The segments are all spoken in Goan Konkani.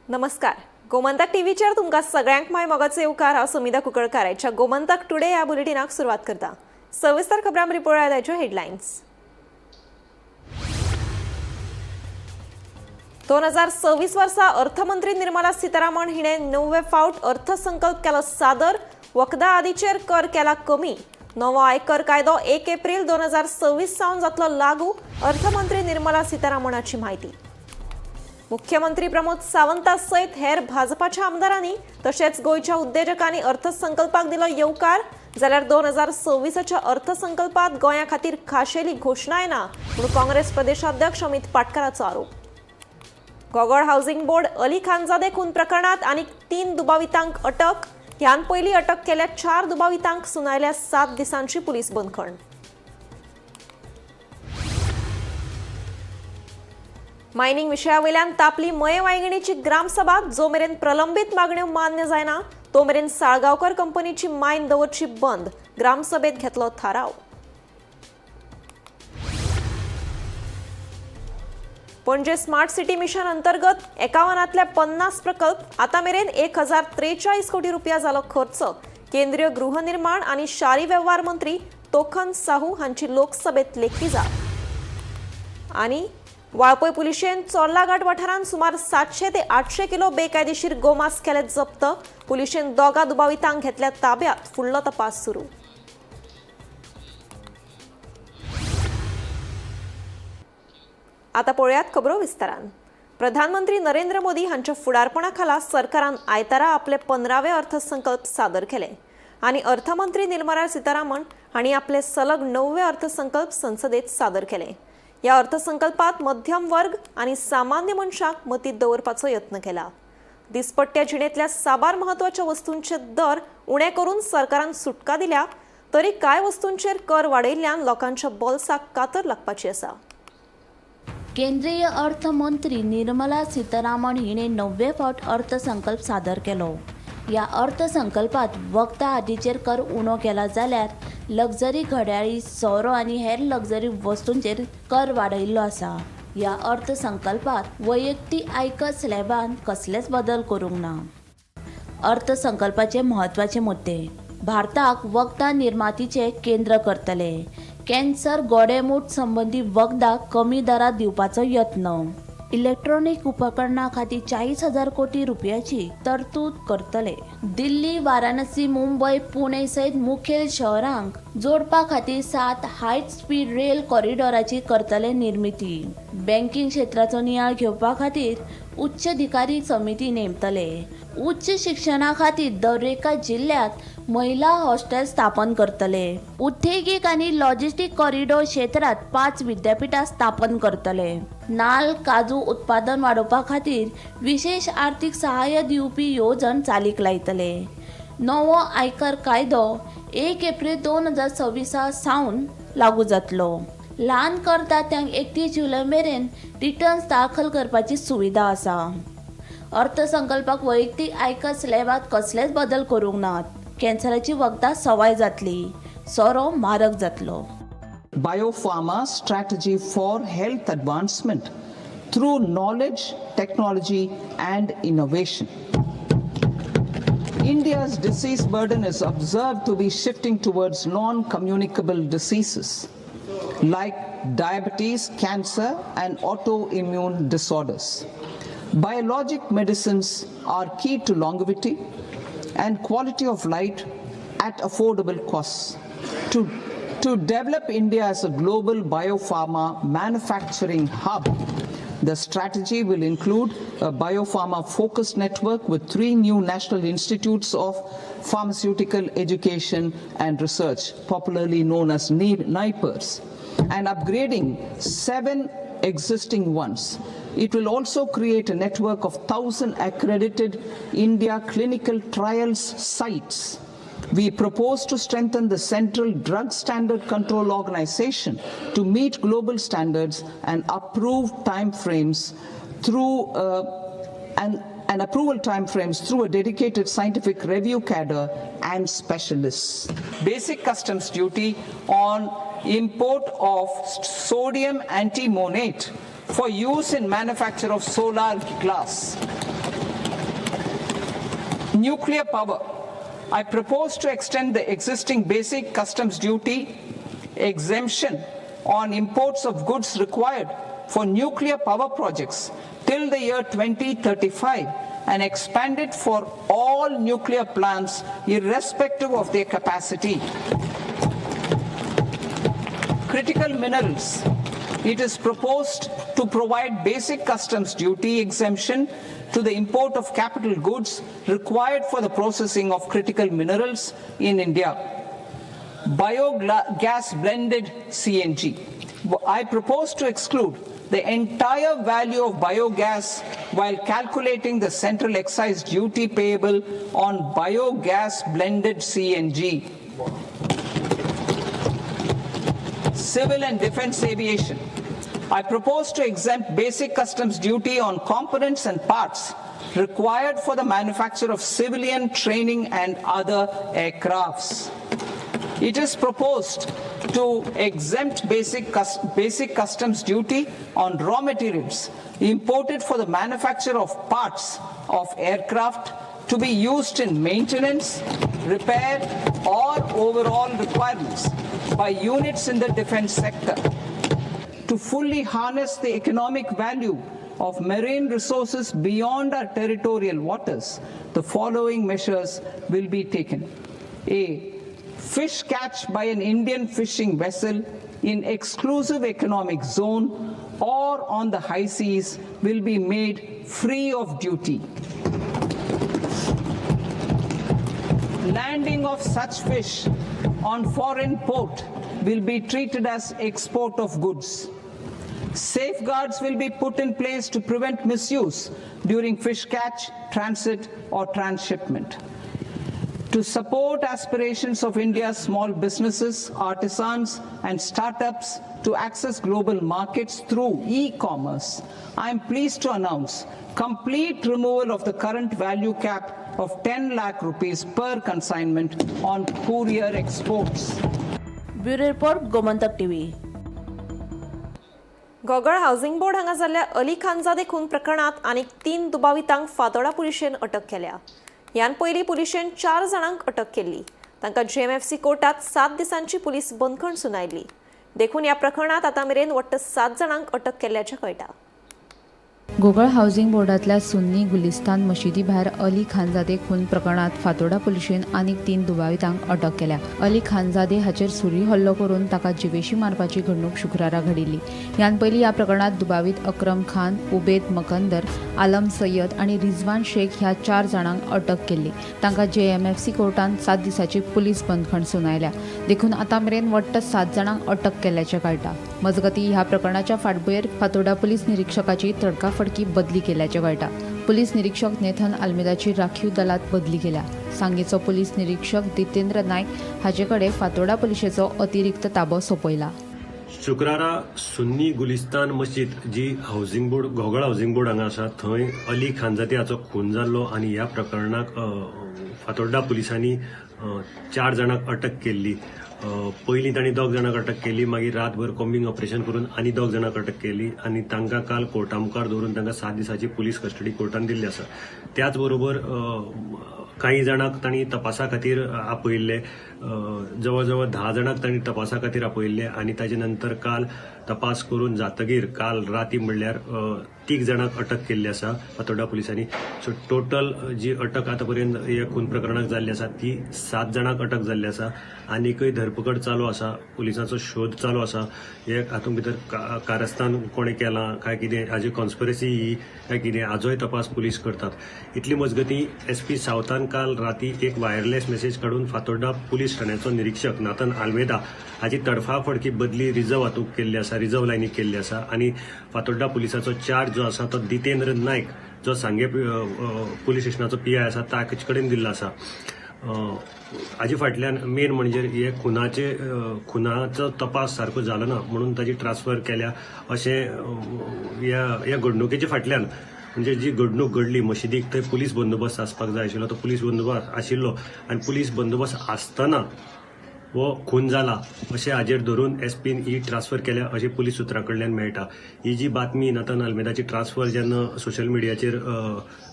नमस्कार, गोमंतक टीव्हीचेर तुमकां सगळ्यांक माय मोगाचो येवकार. हांव सुमिता कुंकळकार. आयच्या गोमंतक टुडे ह्या बुलेटिनाक सुरवात करता. सविस्तर खबरां पळोवया आयच्यो हेडलायन्स. 2026 वर्सा अर्थमंत्री निर्मला सीतारामन हिणे णववे फावट अर्थसंकल्प केलो सादर. वखदां आदीचेर कर केला कमी. नवो आयकर कायदो 1 एप्रील 2026 सावन जातलो लागू. अर्थमंत्री निर्मला सीतारामनाची म्हायती. मुख्यमंत्री प्रमोद सावंता सयत हेर भाजपाच्या आमदारांनी तशेंच गोंयच्या उद्देजकांनी अर्थसंकल्पाक दिलो येवकार. जाल्यार 2026च्या अर्थसंकल्पात गोंया खातीर खाशेली घोशणाय ना म्हूण काँग्रेस प्रदेशाध्यक्ष अमित पाटकाराचो आरोप. घोगळ हावसिंग बोर्ड अली खानजादे खून प्रकरणात आनीक 3 दुबावितांक अटक. ह्यान पयलीं अटक केल्या 4 दुबावितांक सुनायल्या 7 दिसांची पुलीस बंदखण. मायनिंग विशया वयल्यान तापली मये वायंगिणीची ग्रामसभा. जो मेरेन प्रलंबीत मागण्यो मान्य जायना तो मेरेन साळगांवकर कंपनीची मायन दवरची बंद. ग्रामसभेत घेतलो थाराव. पणजे स्मार्ट सिटी मिशन अंतर्गत 51 50 प्रकल्प. आता मेरेन 1043 कोटी रुपया जालो खर्च. केंद्रीय गृहनिर्माण आणि शारी व्यवहार मंत्री तोखन साहू हांची लोकसभेत लेखी जाप. आणि वाळपय पुलिशेन चोर्लाघाट वाठारांत सुमार 700 ते 800 किलो बेकायदेशीर गोमांस केले जप्त. पुलिशेन 2 दुबावितांक घेतल्या ताब्यात. फुडलो तपास सुरू. आता पळोवयात खबरो विस्तारान. प्रधानमंत्री नरेंद्र मोदी हांच्या फुडारपणा खाला सरकारान आयतारा आपले 15वे अर्थसंकल्प सादर केले आनी अर्थमंत्री निर्मला सीतारामन हांणी आपले सलग 9वे अर्थसंकल्प संसदेत सादर केले. ह्या अर्थसंकल्पात मध्यम वर्ग आनी सामान्य मनशाक मतींत दवरपाचो यत्न केला. दिसपट्ट्या जिणेंतल्या साबार म्हत्वाच्या वस्तूंचे दर उणे करून सरकारान सुटका दिल्या तरी कांय वस्तूंचेर कर वाडयल्ल्यान लोकांच्या बोल्साक कातर लागपाची आसा. केंद्रीय अर्थमंत्री निर्मला सीतारामन हिणे 9वे फावट अर्थसंकल्प सादर केलो. ह्या अर्थसंकल्पात वखदां आदीचेर कर उणो केला जाल्यार लक्झरी घड्याळी, सोरो आनी हेर लक्झरी वस्तूंचेर कर वाडयिल्लो आसा. ह्या अर्थसंकल्पात वैयक्तीक आयकर स्लॅबांत कसलेच बदल करूंक ना. अर्थसंकल्पाचे म्हत्वाचे मुद्दे: भारताक वखदां निर्मातीचें केंद्र करतले, कॅन्सर, गोडेंमूत संबंदी वखदां कमी दरात दिवपाचो यत्न, इलेक्ट्रॉनिक उपकरणां खातीर 40,000 कोटी रुपयाची तरतूद करतले, दिल्ली, वाराणसी, मुंबय, पुणे सयत मुखेल शहरांक जोडपा खातीर 7 हाय स्पीड रेल कॉरिडॉराची करतले निर्मिती, बँकिंग क्षेत्राचो नियाळ घेवपा खातीर उच्चाधिकारी समिती नेमतले, उच्च शिक्षणा खातीर दरेका जिल्ल्यांत महिला हॉस्टेल स्थापन करतले, उद्देगीक आनी लॉजिस्टीक कॉरिडॉर क्षेत्रांत 5 विद्यापीठां स्थापन करतले, नाल्ल काजू उत्पादन वाडोवपा खातीर विशेष आर्थीक सहाय्य दिवपी येवजण चालीक लायतले. नवो आयकर कायदो 1 एप्रील 2026 सावन लागू जातलो. ल्हान करदात्यांक 31 जुलय मेरेन रिटर्न्स दाखल करपाची सुविधा आसा. अर्थसंकल्पाक वैयक्तीक आयकर स्लॅबांत कसलेच बदल करूंक नात. कॅन्सराची वखदां सवाय जातली, सोरो म्हारग जातलो. Biopharma strategy for health advancement through knowledge, technology and innovation. India's disease burden is observed to be shifting towards non-communicable diseases like diabetes, cancer and autoimmune disorders. Biologic medicines are key to longevity and quality of life at affordable costs. To develop India as a global biopharma manufacturing hub, the strategy will include a biopharma focused network with 3 new national institutes of pharmaceutical education and research, popularly known as NIPERs, and upgrading 7 existing ones. It will also create a network of 1,000 accredited India clinical trials sites. We propose to strengthen the Central Drug Standard Control Organization to meet global standards and approve timeframes through and approval timeframes through a dedicated scientific review cadre and specialists. Basic customs duty on import of sodium antimonate for use in manufacture of solar glass. Nuclear power. I propose to extend the existing basic customs duty exemption on imports of goods required for nuclear power projects till the year 2035 and expand it for all nuclear plants irrespective of their capacity. Critical minerals. It is proposed to provide basic customs duty exemption to the import of capital goods required for the processing of critical minerals in India. Biogas blended CNG. I propose to exclude the entire value of biogas while calculating the central excise duty payable on biogas blended CNG. Civil and defense aviation. I propose to exempt basic customs duty on components and parts required for the manufacture of civilian training and other aircrafts. It is proposed to exempt basic customs duty on raw materials imported for the manufacture of parts of aircraft to be used in maintenance, repair, or overall requirements by units in the defense sector. To fully harness the economic value of marine resources beyond our territorial waters, the following measures will be taken. A. Fish catch by an Indian fishing vessel in exclusive economic zone or on the high seas will be made free of duty. Landing of such fish on foreign port will be treated as export of goods. Safeguards will be put in place to prevent misuse during fish catch, transit, or transshipment. To support aspirations of India's small businesses, artisans, and startups to access global markets through e-commerce, I am pleased to announce complete removal of the current value cap of 10 lakh rupees per consignment on courier exports. Bureau report, Gomantak TV. Gogol housing board हांगा जाल्ल्या अली खानजादे खून प्रकरणात आनीक 3 दुबावितांक फातोडा पुलिशेन अटक केल्या. ह्यान पयलीं पुलिशेन 4 जाणांक अटक केल्ली. तांकां जीएमएफसी कोर्टात 7 दिसांची पुलीस बंदखण सुनायली. देखून ह्या प्रकरणात आतां मेरेन वट्ट 7 जाणांक अटक केल्ल्याचें कळटा. गोगळ हावसिंग बोर्डांतल्या सुन्नी गुलिस्तान मशिदी भायर अली खानजादे खून प्रकरणात फातोडा पुलिशेन आनीक 3 दुबावितांक अटक केल्या. अली खानजादे हाचेर सुरी हल्लो करून ताका जिवेशी मारपाची घडणूक शुक्रारा घडिल्ली. ह्यान पयलीं ह्या प्रकरणात दुबावीत अक्रम खान, उबेद मकंदर, आलम सय्यद आनी रिजवान शेख ह्या 4 जाणांक अटक केल्ली. तांकां जेएमएफसी कोर्टान 7 दिसांची पुलीस बंदखण सुनायल्या. देखून आतां मेरेन वट्ट 7 जाणांक अटक केल्ल्याचें कळटा. मजगतीं ह्या प्रकरणाच्या फाटभुंयेर फातोडा पुलीस निरीक्षकाची तडकाफडकी बदली केल्याचें कळटा. पुलीस निरीक्षक नेथन आल्मेदाची राखीव दलात बदली केल्या. सांगेचो पुलीस निरीक्षक जितेंद्र नायक हाचे कडेन फातोडा पुलिशेचो अतिरिक्त ताबो सोंपयला. शुक्रारा सुन्नी गुलिस्तान मस्जिद जी housing board Gogol housing board हांगा आसा थंय अली खानजादे हाचो खून जाल्लो आनी ह्या प्रकरणाक फातोड्डा पुलिसांनी 4 जाणांक अटक केल्ली. पयलीं तांणी 2 जाणांक अटक केली, मागीर रातभर कॉम्बिंग ऑपरेशन करून आनी 2 जाणांक अटक केली आनी तांकां काल कोर्टा मुखार दवरून तांकां 7 दिसांची पुलीस कस्टडी कोर्टान दिल्ली आसा. त्याच बरोबर कांय जाणांक तांणी तपासा खातीर आपयिल्ले, जवळ जवळ 10 जाणांक तांणी तपासा खातीर आपयिल्ले आनी ताजे नंतर काल तपास करून जातगीर काल राती म्हणल्यार 3 जाणांक अटक केल्ली आसा फातोड्डा पुलिसांनी. सो टोटल जी अटक आतां पर्यंत ह्या खून प्रकरणाक जाल्ली आसा ती 7 जाणांक अटक जाल्ली आसा. आनीकय धरपकड चालू आसा, पुलिसांचो शोध चालू आसा. हे हातूंत भितर कारस्थान कोणें केलां काय कितें, हाजी कॉन्स्पिरसी ही काय कितें, हाजोय तपास पुलीस करतात. इतली मजगतीं एसपी सावथान काल राती एक वायरलेस मेसेज काडून फातोड्डा पुलीस ठाण्याचो निरीक्षक नाथन आल्मेदा हाची तडफाफडकी बदली रिजर्व हातूंत केल्ली आसा, रिजर्व लायनीक केल्ली आसा आनी फातोड्डा पुलिसाचो चार्ज जो आसा तो जितेंद्र नायक जो सांगे पुलीस स्टेशनाचो पीआय आसा ताचे कडेन दिल्लो आसा. हाजे फाटल्यान मेन म्हणजे हे खुनाचो तपास सारको जालो ना म्हणून ताजी ट्रान्सफर केल्या अशें ह्या घडणुकेच्या फाटल्यान, म्हणजे जी घडणूक घडली मशिदीक थंय पुलीस बंदोबस्त आसपाक जाय आशिल्लो, तो पुलीस बंदोबस्त आशिल्लो आनी पुलीस बंदोबस्त आसतना हो खून जाला अशें हाजेर धरून एसपीन ही ट्रान्सफर केल्या अशें पुलीस सुत्रां कडल्यान मेळटा. ही जी बातमी नथन आल्मेदाची ट्रान्सफर जेन्ना सोशल मिडियाचेर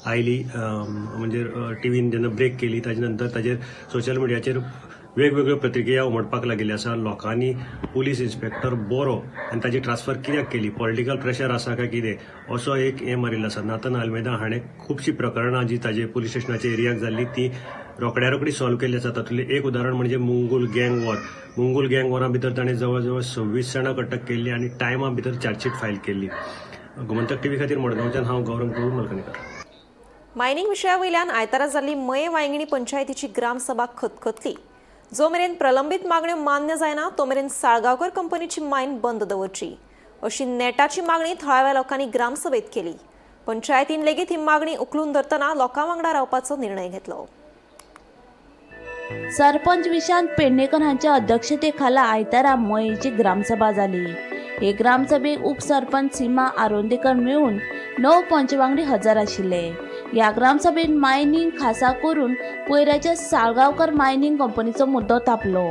आयली, म्हणजे टिवीन जेन्ना ब्रेक केली, ताजे नंतर ताजेर सोशल मिडियाचेर वेगवेगळ्यो प्रतिक्रिया उमटपाक लागिल्ल्यो आसा. लोकांनी पुलीस इन्स्पेक्टर बरो आनी ताजी ट्रान्सफर कित्याक केली, पॉलिटिकल प्रेशर आसा काय कितें असो एक हें मारिल्लो आसा. नाथन आल्मेदा हाणें खुबशीं प्रकरणां जी ताजे पुलीस स्टेशनाच्या एरियाक जाल्ली ती रोखड्या रोखडी सॉल्व केल्ली आसा. तातूंतलें एक उदाहरण म्हणजे मुंगूल गँग वॉर. मुंगूल गँग वॉरा भितर ताणें जवळ जवळ 26 जाणांक अटक केल्ली आनी टायमा भितर चार्जशीट फायल केल्ली. गोमंतक टीव्ही खातीर मडगांवच्यान हांव गौरव प्रभू मलकणीकर. मायनिंग विशया वयल्यान आयतारा जाल्ली मये वांयगिणी पंचायतीची ग्रामसभा खतखतली. जो मेरेन प्रलंबीत मागण्यो मान्य जायना तो मेरेन साळगांवकर कंपनीची मायन बंद दवरची अशी नेटाची मागणी थळाव्या लोकांनी ग्रामसभेत केली. पंचायतीन लेगीत ही मागणी उखलून धरतना लोकां वांगडा रावपाचो निर्णय घेतलो. सरपंच विशांत पेडणेकर हांच्या अध्यक्षतेखाला आयतारा मयेची ग्रामसभा जाली. हे ग्रामसभेक उपसरपंच सीमा आरोंदेकर मेळून 9 पंचवांगडी हजर आशिल्ले. ह्या ग्रामसभेत मायनिंग खासा करून पयराच्या साळगांवकर मायनिंग कंपनीचो मुद्दो तापलो.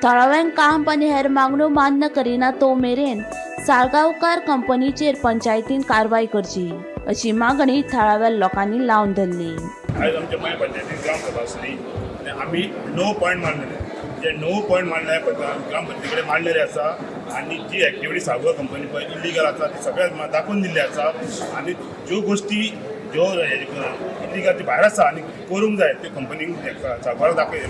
थळाव्यांक काम आनी हेर मागण्यो मान्य करिना तो मेरेन साळगांवकार कंपनीचेर पंचायतीन कारवाय करची अशी मागणी थळाव्या लोकांनी लावन धरली. आयज आमच्या मये पंचायतीन ग्रामसभा आसली आनी आमी 9 पॉयंट मांडलेले. जे 9 पॉयंट मांडले ग्रामपंचायती कडेन मांडलेले आसा आनी जी एक्टिविटी साळगांव कंपनी पळय इलिगल आसा ती सगळ्या दाखोवन दिल्ली आसा आनी ज्यो गोश्टी ज्यो इलिगल ती भायर आसा आनी करूंक जाय त्यो कंपनीक साळगांवाक दाखय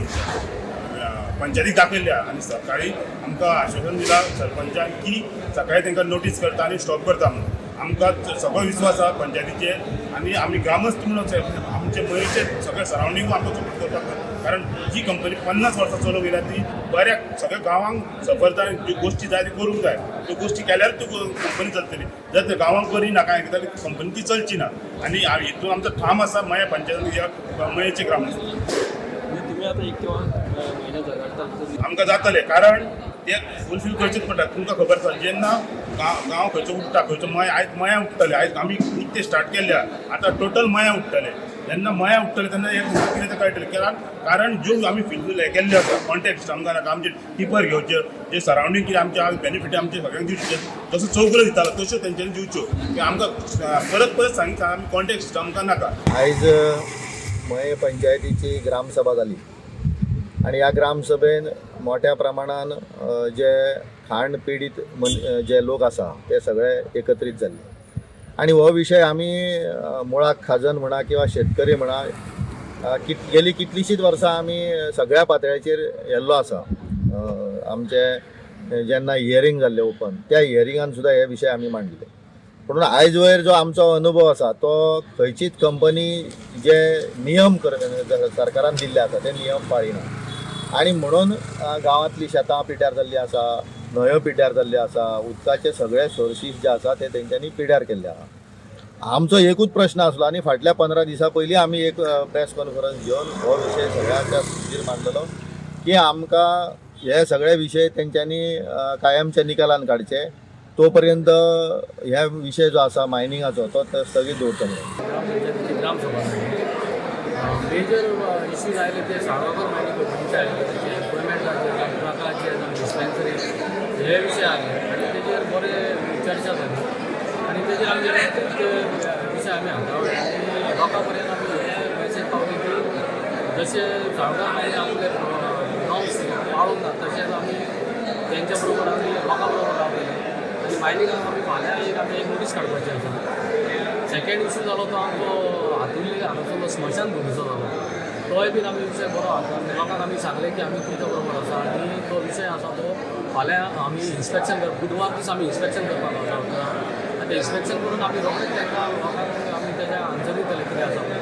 पंचायतीक दाखयल्ल्या आनी सकाळी आमकां आश्वासन दिलां सरपंचान की सकाळी तांकां नोटीस करता आनी स्टॉप करता म्हणून. आमकां सगळो विस्वास आसा पंचायतीचेर आनी आमी ग्रामस्थ म्हणून आमचे मयेचे सगळे सरावंडींग आमकां सपोर्ट करपाक जाय, कारण जी कंपनी 50 वर्सां चलोवंक येयल्या ती बऱ्या सगळ्या गांवांक सफरता आनी ज्यो गोश्टी जाय त्यो करूंक जाय. त्यो गोश्टी केल्यार त्यो कंपनी चलतली. जर ते गांवांक बरी ना कांय जाल्यार कंपनी ती चलची ना आनी हितून आमचो ठाम आसा मये पंचायतीन मयेचे ग्रामस्थ. तुम्ही आता एक किंवा महिना झगडतात आमकां जातलें, कारण ते फुलफील करचेच पडटा. तुमकां खबर आसा जेन्ना गांव खंयचो उठ्ठा खंयचो मय आयज मया उठ्ठले. आयज आमी निकते स्टार्ट केल्ले आतां टोटल मया उठ्ठले. जेन्ना मया उठ्ठले तेन्ना हें कितें तें कळटलें. कारण ज्यो आमी फिल केल्ले आसा कॉन्टेक्ट आमकां नाका आमचे टिपर घेवचे जे सरावंडींग कितें आमचे बेनिफीट आमचे सगळ्यांक दिवचे जसो चौगुले दितालो तश्यो तेंच्यांनी दिवच्यो की आमकां परत परत सांगता आमी कॉन्टेक्ट आमकां नाका. आयज मये पंचायतीची ग्रामसभा जाली आनी ह्या ग्रामसभेन मोठ्या प्रमाणान जे खाण पिडीत जे लोक आसा ते सगळे एकत्रीत जाल्ले आनी हो विशय आमी मुळाक खाजन म्हणा किंवा शेतकरी म्हणा गेली कितलींशींच वर्सां आमी सगळ्या पातळ्याचेर येल्लो आसा. आमचे जेन्ना हियरींग जाल्लें ओपन त्या हियरिंगान सुद्दां हे विशय आमी मांडले. पूण आयज वयर जो आमचो अनुभव आसा तो खंयचीच कंपनी जे नियम सरकारान दिल्ले आसा ते नियम पाळिना आनी म्हणून गांवांतली शेतां पिड्ड्यार जाल्लीं आसा, न्हंयो पिड्ड्यार जाल्ल्यो आसा, उदकाचे सगळे सोर्सीस जे आसा ते तेंच्यांनी पिड्ड्यार केल्ले आसा. आमचो एकूच प्रश्न आसलो आनी फाटल्या 15 दिसां पयलीं आमी एक प्रेस कॉन्फरन्स घेवन हो विशय सगळ्यांच्या हुजीर मांडलेलो की आमकां हे सगळे विशय तेंच्यांनी कायमच्या निकालान काडचे, तो पर्यंत ह्या विशय जो आसा मायनिंगाचो तो स्थगीत दवरचो म्हणून. ग्रामपंचायतीची ग्रामसभा जाली. मेजर इश्यूज आयले ते साळगांवकर मायनिंग कंपनीचे आयले, तेचे एम्प्लॉयमेंटाचे जावं ट्रकाचे जावं डिस्पेन्सरी हे विशय आयले आनी तेजेर बरे चर्चा जाली आनी तेजेर आमी ते विशय आमी हाताळ्ळे आनी लोकां पर्यंत आमी हे मॅसेज पावली की जशें साळगांव मायनिंग आपले नॉर्म्स पाळूंक ना तशेंच आमी तेंच्या बरोबर आमी लोकां बरोबर रावतले आनी मायनिंगाक आमी फाल्यां एक आमी एक नोटीस काडपाची आसा. सेकंड इशू जालो तो आमचो हातुर्ली हांगासरलो स्मशान भुमीचो जालो, तोय बीन आमी विशय बरो आसा आनी लोकांक आमी सांगलें की आमी तुमच्या बरोबर आसा आनी तो विशय आसा तो फाल्यां आमी इन्स्पेक्शन कर बुधवार दीस आमी इन्स्पेक्शन करपाक वता आनी तें इन्स्पेक्शन करून आमी रोखडेच तांकां लोकांक आमी तेजें आन्सर दितले कितें आसा तें.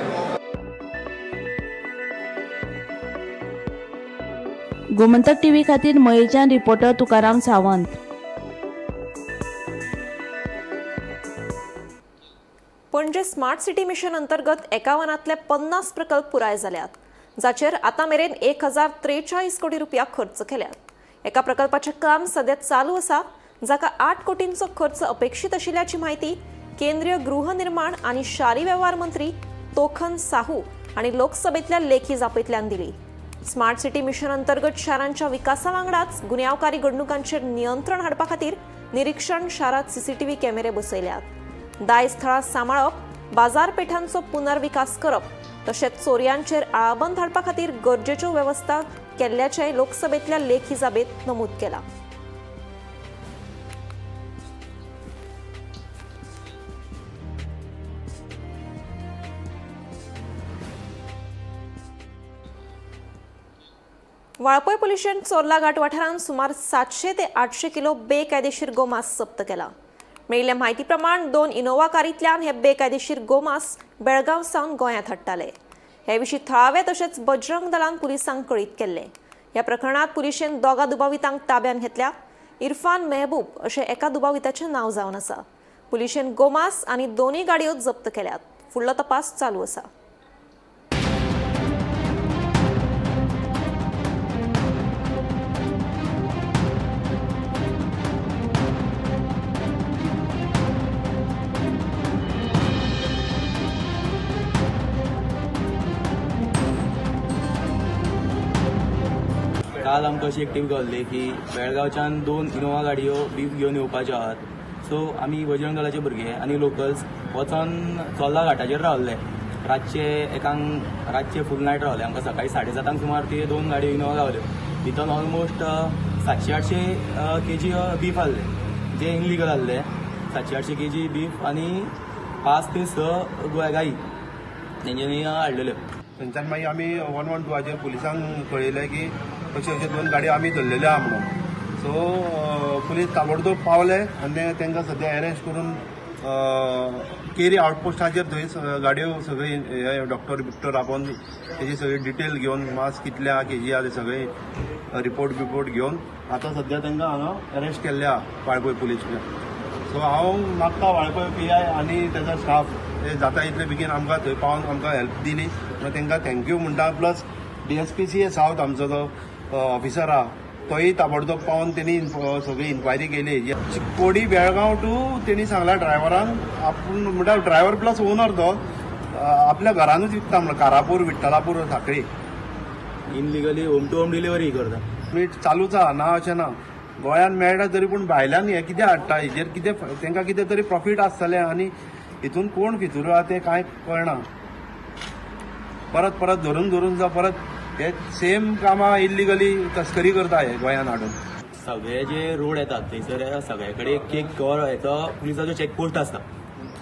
गोमंतक टीव्ही खातीर मयेच्यान reporter Tukaram Sawant. Panaji smart city mission अंतर्गत 51 50 प्रकल्प पुराय जाल्यात, जाचेर आतां मेरेन 1043 कोटी रुपया खर्च केल्यात. एका प्रकल्पाचें काम सध्या चालू आसा, जाका 8 कोटींचो खर्च अपेक्षीत आशिल्ल्याची म्हायती केंद्रीय गृहनिर्माण आनी शारी वेव्हार मंत्री तोखन साहू हांणी लोकसभेंतल्या लेखी जापेंतल्यान दिली. स्मार्ट सिटी मिशन अंतर्गत शारांच्या विकासा वांगडाच गुन्यांवकारी घडणुकांचेर नियंत्रण हाडपा खातीर निरीक्षण शारांत सीसीटीव्ही कॅमेरे बसयल्यात. दायज थळां सांबाळप, बाजारपेठांचो पुनर्विकास करप तशेंच चोरयांचेर आळाबंद हाडपा खातीर गरजेच्यो वेवस्था केल्ल्याचें लोकसभेंतल्या लेखी जाबेंत नमूद केलां. वाळपय पुलिशेन चोर्ला घाट वाठारांत सुमार 700 ते 800 किलो बेकायदेशीर गोमांस जप्त केला. मेळिल्ल्या म्हायती प्रमाण 2 इनोव्हा कारींतल्यान हे बेकायदेशीर गोमांस बेळगांव सावन गोंयांत हाडटाले. हे विशीं थळावे तशेंच बजरंग दलान पुलिसांक कळीत केल्लें. ह्या प्रकरणांत पुलिशेन 2 दुबावितांक ताब्यांत घेतल्या. इरफान मेहबूब अशें एका दुबाविताचें नांव जावन आसा. पुलिशेन गोमांस आनी 2 गाडयो जप्त केल्यात. फुडलो तपास चालू आसा. काल आमकां अशी एक टीप गावल्ली की बेळगांवच्यान 2 इनोवा गाडयो बीफ घेवन येवपाच्यो आहात. सो आमी बजरंग दलाचे भुरगे आनी लोकल्स वचोन चोर्ला घाटाचेर रावल्ले. रातचे एकांक रातचे फूल नायट रावले. आमकां सकाळी 7:30 सुमार ते 2 गाडयो इनोवा गावल्यो. भितर ऑलमोस्ट 700-800 केजी बीफ आहले, जे इनलिगल आहले. 700-800 केजी बीफ आनी 5 ते 6 गायी तेंच्यांनी हाडलेल्यो. थंयच्यान मागीर आमी 112 पुलिसांक कळयलें की अशे अशे 2 गाडयो आमी धरलेल्यो आहा म्हणून. सो पुलीस ताबडतोब पावले आनी तांकां सद्या अरेस्ट करून केरी आउटपोस्टाचेर थंय गाडयो सगळी डॉक्टर बिक्टर आपोवन तेजी सगळी डिटेल घेवन मास कितले आहा केजी आहा ते सगळे रिपोर्ट बिपोर्ट घेवन आतां सद्या तांकां हांगा अरेस्ट केल्ले आहा वाळपय पुलीस. सो हांव मागता वाळपय PI आनी ताजो स्टाफ ते जाता इतले बेगीन आमकां थंय पावोन आमकां हेल्प दिली म्हणून तांकां thank you म्हणटा. प्लस DSPCA south आमचो जो ऑफिसर आहा तोय ताबडतोब पावोन तेणी सगळी इन्क्वायरी केली. चिक्कोडी बेळगांव टू तेणी सांगला ड्रायव्हरान आपूण म्हणटा ड्रायव्हर प्लस ओनर तो आपल्या घरानूच विकता म्हणून Karapur Vithalapur Sanquelim illegally home to home delivery करता. मीठ चालूच आहा ना अशें ना. गोंयांत मेळटा तरी पूण भायल्यान हें कितें हाडटा हेजेर कितें तांकां कितें तरी प्रॉफीट आसतलें आनी हितून कोण फितूर आहा तें कांय कळना. परत परत धरून धरून जावं परत हे सेम कामां इल्लिगली तस्करी करता हे गोंयांत हाडून. सगळे जे रोड येतात थंयसर सगळे कडेन एक एक हेचो पुलिसाचो चॅकपोस्ट आसता.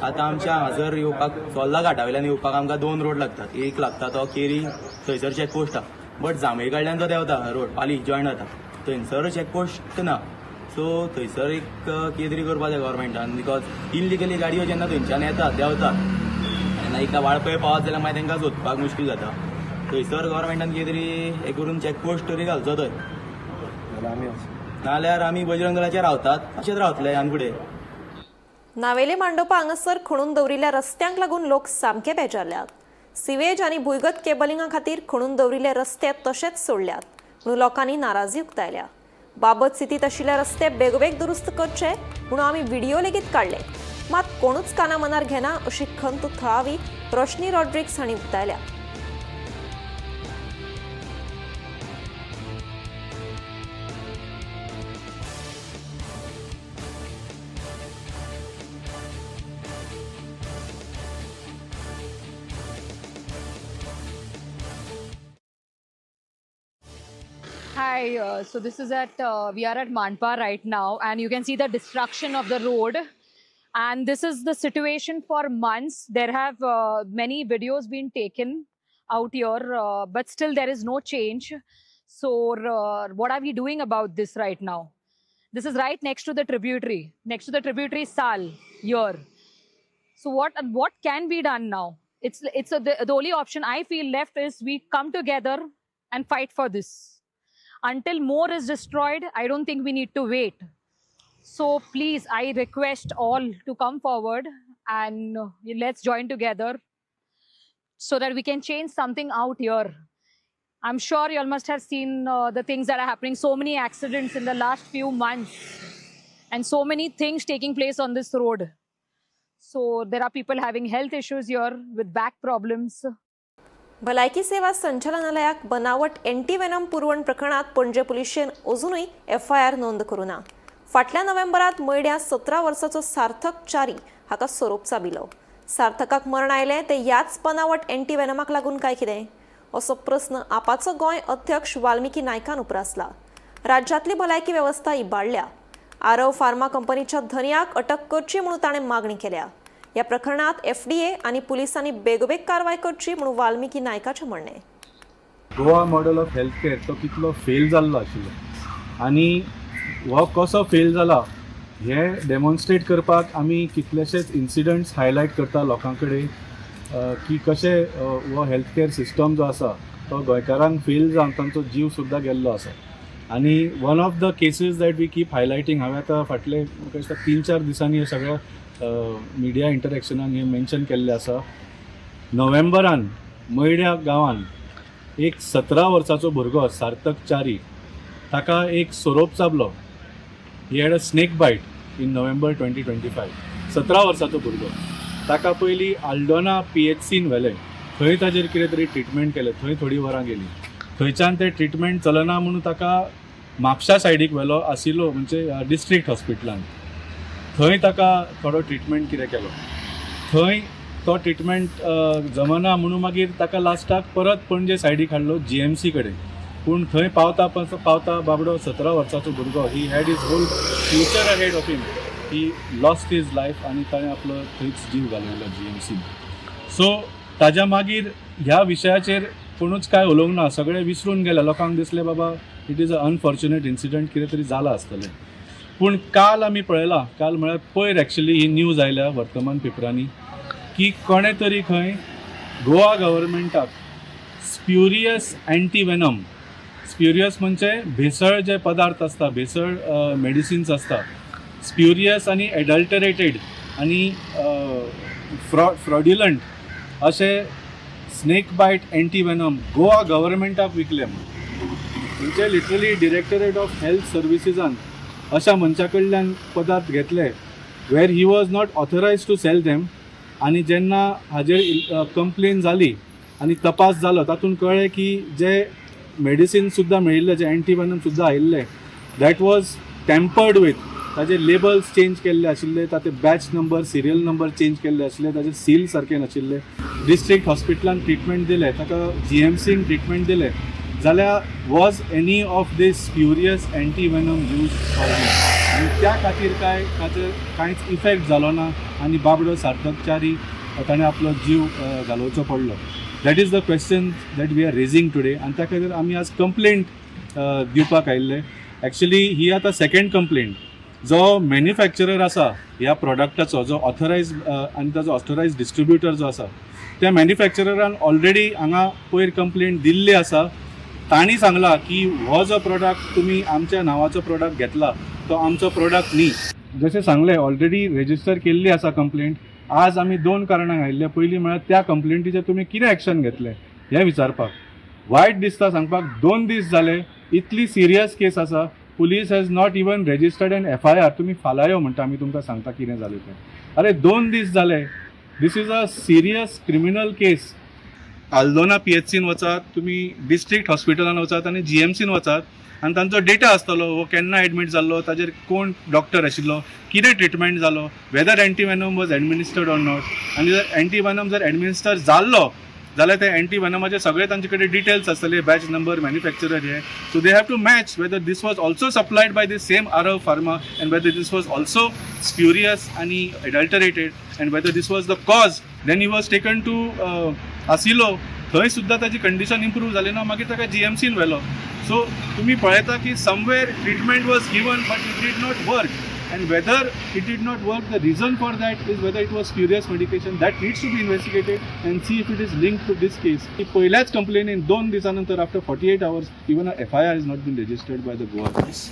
आतां आमच्या हांगासर येवपाक चोर्ला घाटा वयल्यान येवपाक आमकां 2 रोड लागतात. एक लागता तो केरी थंयसर चॅकपोस्ट आहा, बट जांभळे कडल्यान जो देंवता रोड पाली जॉयन जाता थंयसर चॅकपोस्ट ना. सो थंयसर एक कितें तरी करपाक जाय गव्हर्मेंटान, because illegally गाडयो जेन्ना थंयच्यान येतात देंवतात तेन्ना एकदां वाळपय पावत जाल्यार मागीर तांकां सोदपाक मुश्कील जाता. थंयसर गव्हर्मेंटान कितें तरी हें करून चॅकपोस्ट तरी घालचो थंय, नाजाल्यार आमी बजरंग दलाचेर रावतात अशेंच रावतले ह्यान फुडें. नावेले मांडोपा हांगासर खणून दवरिल्ल्या रस्त्यांक लागून लोक सामके बेजारल्यात. सिवेज आनी भुंयगत केबलिंगा खातीर खणून दवरिल्ले रस्ते तशेंच सोडल्यात म्हणून लोकांनी नाराजी उक्तायल्या. बाबत स्थितींत आशिल्ले रस्ते बेगोबेग दुरुस्त करचे म्हणून आमी व्हिडिओ लेगीत काडले, मात कोणूच काना मनार घेना अशी खंत थळावी रोशनी रॉड्रिक्स हांणी उक्तायल्या. Hi, so this is at, we are at Mandpa right now, and you can see the destruction of the road. And this is the situation for months. There have many videos been taken out here, but still there is no change. So what are we doing about this right now? This is right next to the tributary, Sal here. So what can be done now? The only option I feel left is we come together and fight for this. Until more is destroyed, I don't think we need to wait. So please, I request all to come forward and let's join together so that we can change something out here. I'm sure you all must have seen the things that are happening. So many accidents in the last few months and so many things taking place on this road. So there are people having health issues here with back problems. भलायकी सेवा संचालनालयाक बनावट अँटीवेनम पुरवण प्रकरणात पणजे पुलिशेन अजुनूय एफआयआर नोंद करूं ना. फाटल्या नोव्हेंबरात मयड्या 17 वर्साचो सार्थक च्यारी हाका सोरोप चाबिलो. सार्थकाक मरण आयलें ते ह्याच बनावट अँटीवेनमाक लागून काय कितें, असो प्रस्न आपाचो गोंय अध्यक्ष वाल्मिकी नायकान उप्रासला. राज्यांतली भलायकी वेवस्था इबाडल्या. आरव फार्मा कंपनीच्या धनयाक अटक करची म्हणून ताणें मागणी केल्या. ह्या प्रकरणात एफडीए आनी पुलिसांनी बेगोबेग कारवाय करची म्हणून वाल्मिकी नायकाचें म्हणणें. Goa model of health care तो कितलो फेल जाल्लो आशिल्लो आनी हो कसो फेल जाला हें डेमॉन्स्ट्रेट करपाक आमी कितलेशेच इन्सिडंट्स हायलायट करता लोकां कडेन की कशें हो हेल्थ केअर सिस्टम जो आसा तो गोंयकारांक फेल जावन तांचो जीव सुद्दां गेल्लो आसा. आनी one of the cases that we keep highlighting, हांवें आतां फाटले म्हाका दिसता 3-4 दिसांनी हे सगळ्या मिडिया इंटरेक्शनान हें मेन्शन केल्लें आसा. नोव्हेंबरान मयड्या गांवान एक 17 वर्साचो भुरगो सार्थक च्यारी, ताका एक सोरोप चाबलो. He had a snake bite in November 2025. 17 वर्साचो भुरगो. ताका पयलीं आल्डोना पीएचसीन व्हेलें. थंय ताजेर कितें तरी ट्रिटमेंट केलें. थंय थोडीं वरां गेलीं. थंयच्यान तें ट्रिटमेंट चलना म्हणून ताका म्हापशा सायडीक व्हेलो आसिलो, म्हणजे डिस्ट्रिक्ट हॉस्पिटलान. थंय ताका थोडो ट्रिटमेंट कितें केलो. थंय तो ट्रिटमेंट जमना म्हणून मागीर ताका लास्टाक परत पणजे सायडीक हाडलो जीएमसी कडेन. पूण थंय पावता पावता बाबडो 17 वर्साचो भुरगो, he had his whole future ahead of him, he lost his life आनी ताणें आपलो थंयच जीव घालयलो जीएमसीन. सो ताज्या मागीर ह्या विशयाचेर कोणूच कांय उलोवंक ना. सगळे विसरून गेले. लोकांक दिसलें, बाबा, it is a unfortunate incident, कितें तरी जालां आसतलें. पूण काल आमी पळयलां, काल म्हळ्यार पयर एक्चुली ही न्यूज आयल्या वर्तमान पेपरांनी की कोणें तरी खंय गोवा गव्हर्मेंटाक स्प्युरियस अँटीवेनम, स्प्युरियस म्हणजे भेसळ जे पदार्थ आसता, भेसळ मेडिसिन्स आसता, स्प्युरियस आनी एडल्टरेटेड आनी फ्रॉड्युलंट अशे स्नेक बायट अँटीवेनम गोवा गव्हर्मेंटाक विकले म्हणून. म्हणजे लिटरली डिरेक्टरेट ऑफ हेल्थ सर्विसीसान अशा मनशा कडल्यान पदार्थ घेतले where he was not authorised to sell them. आनी जेन्ना हाजेर कंप्लेन जाली आनी तपास जालो, तातूंत कळ्ळें की जे मेडिसीन सुद्दां मेळिल्लें, जे अँटीवेनम सुद्दां आयिल्लें, that was tampered with. ताजे लेबल्स चेंज केल्ले आशिल्ले, ताचे batch number, serial number change केल्ले आशिल्ले, ताजे सील सारके नाशिल्ले. डिस्ट्रिक्ट हॉस्पिटलान ट्रिटमेंट दिलें ताका, जीएमसीन ट्रिटमेंट दिलें जाल्यार was any of this spurious antivenom used for? आनी त्या खातीर काय ताचेर कांयच इफेक्ट जालो ना आनी बाबडो सार्थक च्यारी ताणें आपलो जीव घालोवचो पडलो? That is the question that we are raising today. आनी त्या खातीर आमी आज कंप्लेंट दिवपाक आयिल्ले. एक्चुली ही आतां सेकंड कंप्लेंट. जो मॅन्युफॅक्चरर आसा ह्या प्रोडक्टाचो, जो ऑथरायज आनी ताजो ऑथरायज डिस्ट्रिब्युटर जो आसा, त्या मॅन्युफॅक्चररान ऑलरेडी हांगा पयर कंप्लेंट दिल्ली आसा. तांणी सांगलां की हो जो प्रोडक्ट तुमी आमच्या नांवाचो प्रोडक्ट घेतला तो आमचो प्रोडक्ट न्ही. जशें सांगलें, ऑलरेडी रेजिस्टर केल्ली आसा कंप्लेंट. आज आमी दोन कारणांक आयिल्ले. पयलीं म्हळ्यार त्या कंप्लेंटीचेर तुमी कितें एक्शन घेतलें हें विचारपाक. वायट दिसता सांगपाक, 2 दीस जाले, इतली सिरियस केस आसा, police has not even registered an FIR. तुमी फाल्यां यो म्हणटा, आमी तुमकां सांगता कितें जालें तें. अरे, 2 दीस जाले. This is a serious criminal case. Aldona पीएचसीन वचात तुमी, डिस्ट्रिक्ट हॉस्पिटलान वचात आनी जीएमसीन वचात आनी तांचो डेटा आसतलो, हो केन्ना एडमीट जाल्लो, ताजेर कोण डॉक्टर आशिल्लो, कितें ट्रिटमेंट जालो, whether antivenom was administered or not. आनी जर एंटीवेनम जर एडमिनिस्टर जाल्लो जाल्यार ते एंटीवेनमाचे सगळे तांचे कडेन डिटेल्स आसतले, बॅच नंबर, मॅन्युफॅक्चरर हे. So they have to match whether this was also supplied by the same Aarav Pharma and whether this was also spurious आनी adulterated and whether this was the cause. Then he was taken to Asilo. थंय सुद्दां ताजी कंडिशन इम्प्रूव जाली ना. मागीर ताका जीएमसीन व्हेलो. सो तुमी पळयता की somewhere treatment was given but it did not work, and whether it did not work, the reason for that is whether it was spurious medication, that needs to be investigated and see if it is linked to this case. पयल्याच कंप्लेनीन 2 दिसानंतर, after 48 hours, even a FIR is not been registered by the Goa Police.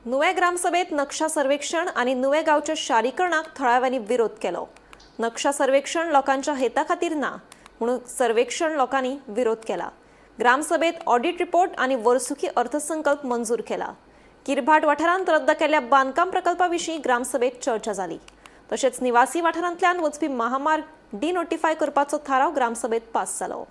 Nuvem ग्रामसभेत नक्षा सर्वेक्षण आनी नुवें गांवच्या शारीकरणाक थळाव्यांनी विरोध केलो. नक्षा सर्वेक्षण लोकांच्या हेता खातीर ना म्हणून सर्वेक्षण लोकांनी विरोध केला. ग्रामसभेत ऑडिट रिपोर्ट आनी वर्सुकी अर्थसंकल्प मंजूर केला. किरभाट वाठारांत रद्द केल्ल्या बांदकाम प्रकल्पा विशीं ग्रामसभेत चर्चा जाली. तशेंच निवासी वाठारांतल्यान वचपी महामार्ग डिनोटिफाय करपाचो थाराव ग्रामसभेत पास जालो.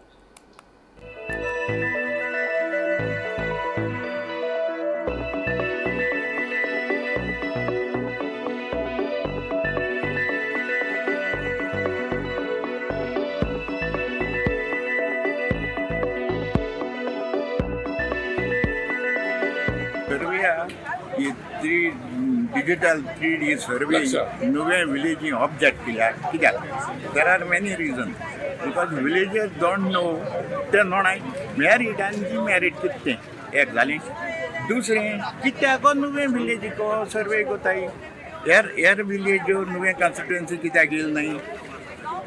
सर्वे आहा ही three digital 3D survey नुवें विलेजी ऑब्जेक्ट केल्या. कित्याक? There are many reason, because villagers don't know. ते नोणाय मॅरीड आनी डिमॅरीड कितें तें एक जालें. दुसरें, कित्याक नुवें विलेजीको सर्वे कोताय? हेर हेर विलेज नुवें कॉन्स्टिट्युएन्सी कित्याक येयले न्हय?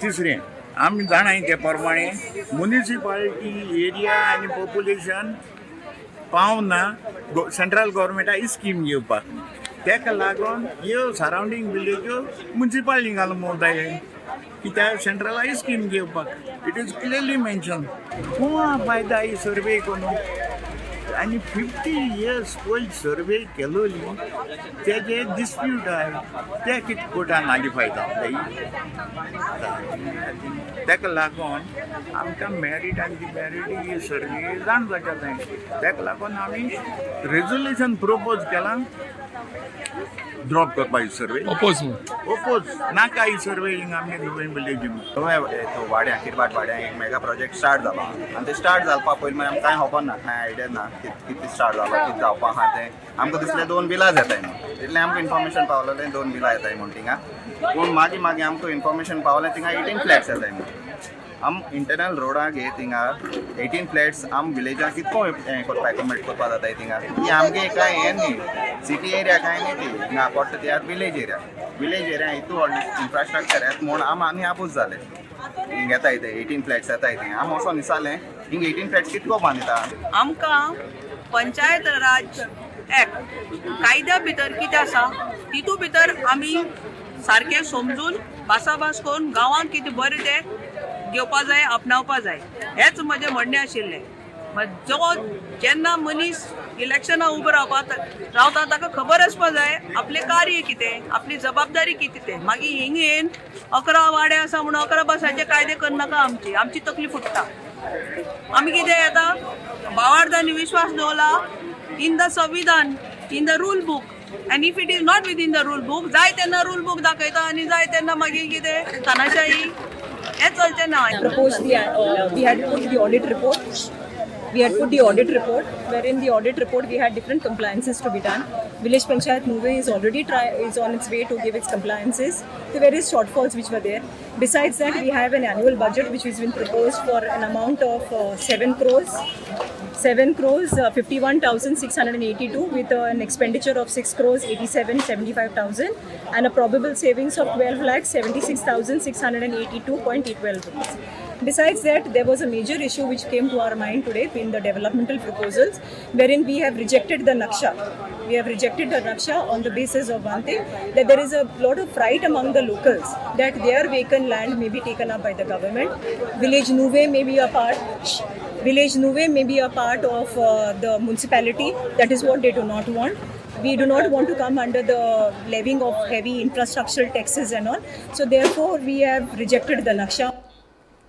तिसरें, आमी जाणाय ते प्रमाणे मुनिसिपालिटी एरिया आनी पॉप्युलेशन पावना सेंट्रल गव्हर्मेंटा स्कीम घेवपाक. तेका लागून ह्यो सरावंडींग विलेज्यो मुन्सिपालिटी घालून भोंवताय, कित्याक सेंट्रलाय स्कीम घेवपाक. It is clearly mention. कोणा फायदा ही सर्वे करून? आनी 50 इयर्स पयलीं सर्वे केलोली, तेजे डिस्प्यूट आहाय, ते कितें कोर्टान हाली जावपाय? तेका लागून आमकां मॅरीड आनी डिमॅरीड ही सर्वे जाण जावच्या जाय. तेका लागून आमी रेजोल्युशन प्रपोज केलां, ड्रॉप करपा ही सर्वे. ओपोज. ओपोज, नाका ही सर्वे हिंगा आमगे नुवें विलेजी. वाड्या किरबाट वाड्या एक मेगा प्रोजेक्ट स्टार्ट जाला आनी ते स्टार्ट जावपा पयलीं मागीर आमकां कांय खबर ना, कांय आयडिया ना कितें स्टार्ट जाला, कितें जावपा आहा तें. आमकां दिसलें दोन बिलां येताय म्हणून, तितलें आमकां इन्फॉर्मेशन पावलेलें, दोन बिलां येताय म्हूण थिंगा. पूण मागीर मागीर आमकां इन्फॉर्मेशन पावलें, थिंगा 18 फ्लॅट्स येताय म्हणून. आम इंटरनल रोडाक हे थिंगा 18 फ्लॅट्स आम विलेजाक कितको हें करपा, एकोमोडेट करपा जाताय थिंगा? ती आमगे कांय हें न्ही, सिटी एरिया कांय न्ही ती. हिंगा पडटा ती विलेज एरिया. विलेज एरिया हितू व्हडलें इन्फ्रास्ट्रक्चर येता म्हूण आम आनी आपोज जाले. हिंग येताय ते 18 फ्लॅट्स येताय ते, आम वचोन दिसालें हिंग 18 फ्लॅट्स कितको बांदिता? आमकां पंचायत राज एक्ट कायद्या भितर कितें आसा, तितू भितर आमी सारकें समजून भासाभास करून गांवांत कितें बरें तें घेवपा जाय, आपणावपा जाय, हेंच म्हजें म्हणणें आशिल्लें. जो जेन्ना मनीस इलेक्शनाक उबो रावपा रावता, ताका खबर आसपा जाय आपलें कार्य कितें, आपली जबाबदारी कितें तें. मागीर हिंग येवन 11 वाडे आसा म्हणून 11 बसांचे कायदे करनाका. आमची आमची तकली फुट्टा. आमी कितें आतां भावार्थांनी विश्वास दवरला इन the संविधान, in the rule book, and if it is not within the rule book, जाय तेन्ना रूल बूक दाखयता आनी जाय तेन्ना मागीर कितें तानाशाही, हें चलचें ना. Proposed the we had put the audit report. We had put the audit report, wherein the audit report we had different compliances to be done. Village Panchayat Nuvem is already try is on its way to give its compliances. The various shortfalls which were there. Besides that, we have an annual budget which has been proposed for an amount of 7 crores, 7 crores 51,682, with an expenditure of 6 crores 87 75,000 and a probable savings of 12 lakh 76,682.12 rupees. Besides that, there was a major issue which came to our mind today in the developmental proposals, wherein we have rejected the naksha. We have rejected the naksha on the basis of one thing, that there is a lot of fright among the locals that their vacant land may be taken up by the government. Village Nuvem may be a part of the municipality. That is what they do not want. We do not want to come under the levying of heavy infrastructural taxes and all. So therefore, we have rejected the naksha.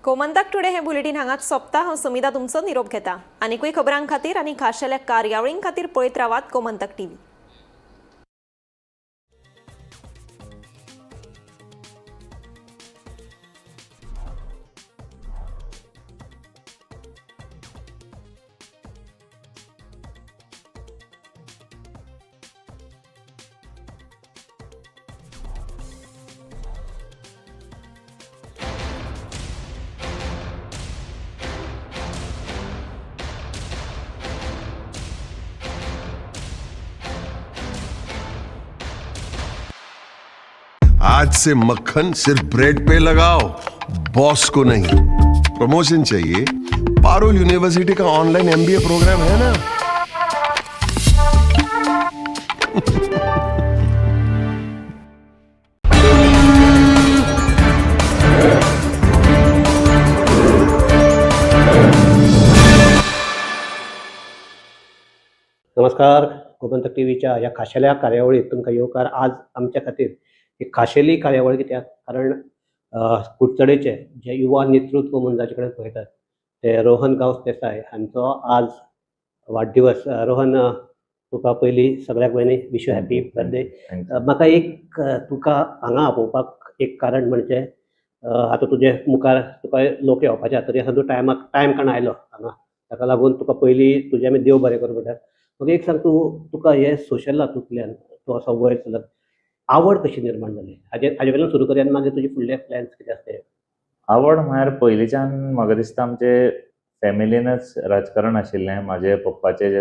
Gomantak today हें बुलेटीन हांगाच सोंपता. हांव समिता तुमचो निरोप घेता. आनिकूय खबरां खातीर आनी खाशेल्या कार्यावळीं खातीर पळयत रावात गोमंतक टीव्ही. आज से मक्खन सिर्फ ब्रेड पे लगाओ, बॉस को नहीं. प्रमोशन चाहिए? पारुल यूनिवर्सिटी का ऑनलाइन एमबीए प्रोग्राम है ना. नमस्कार, गोमंतक टीव्हीच्या ह्या खाशेल्या कार्यावळीत तुमकां येवकार. आज आमच्या खातीर एक खाशेली कार्यावळ, कित्याक कारण कुडचडेचे जे युवा नेतृत्व म्हूण जाचे कडेन पळयतात ते रोहन गांवस देसाय हांचो आज वाडदिवस. रोहन, तुका पयलीं सगळ्याक पयलीं wish you happy birthday. म्हाका एक तुका हांगा आपोवपाक एक कारण म्हणजे आतां तुजे मुखार तुका लोक येवपाचे आसा, तरी आसा तूं टायमाक टायम काडून आयलो हांगा, ताका लागून तुका पयलीं तुजें आमी देव बरें करूं म्हणटात. म्हाका एक सांग, तूं तुका हे सोशल हातूंतल्यान तूं असो वयर चलत आवड कशी निर्माण जाली? हाजे वयल्यान सुरू करया आनी मागीर तुजे फुडले प्लॅन्स कितें आसा ते. आवड म्हळ्यार पयलींच्यान म्हाका दिसता आमचे फॅमिलीनच राजकारण आशिल्लें. म्हाजे पप्पाचे जे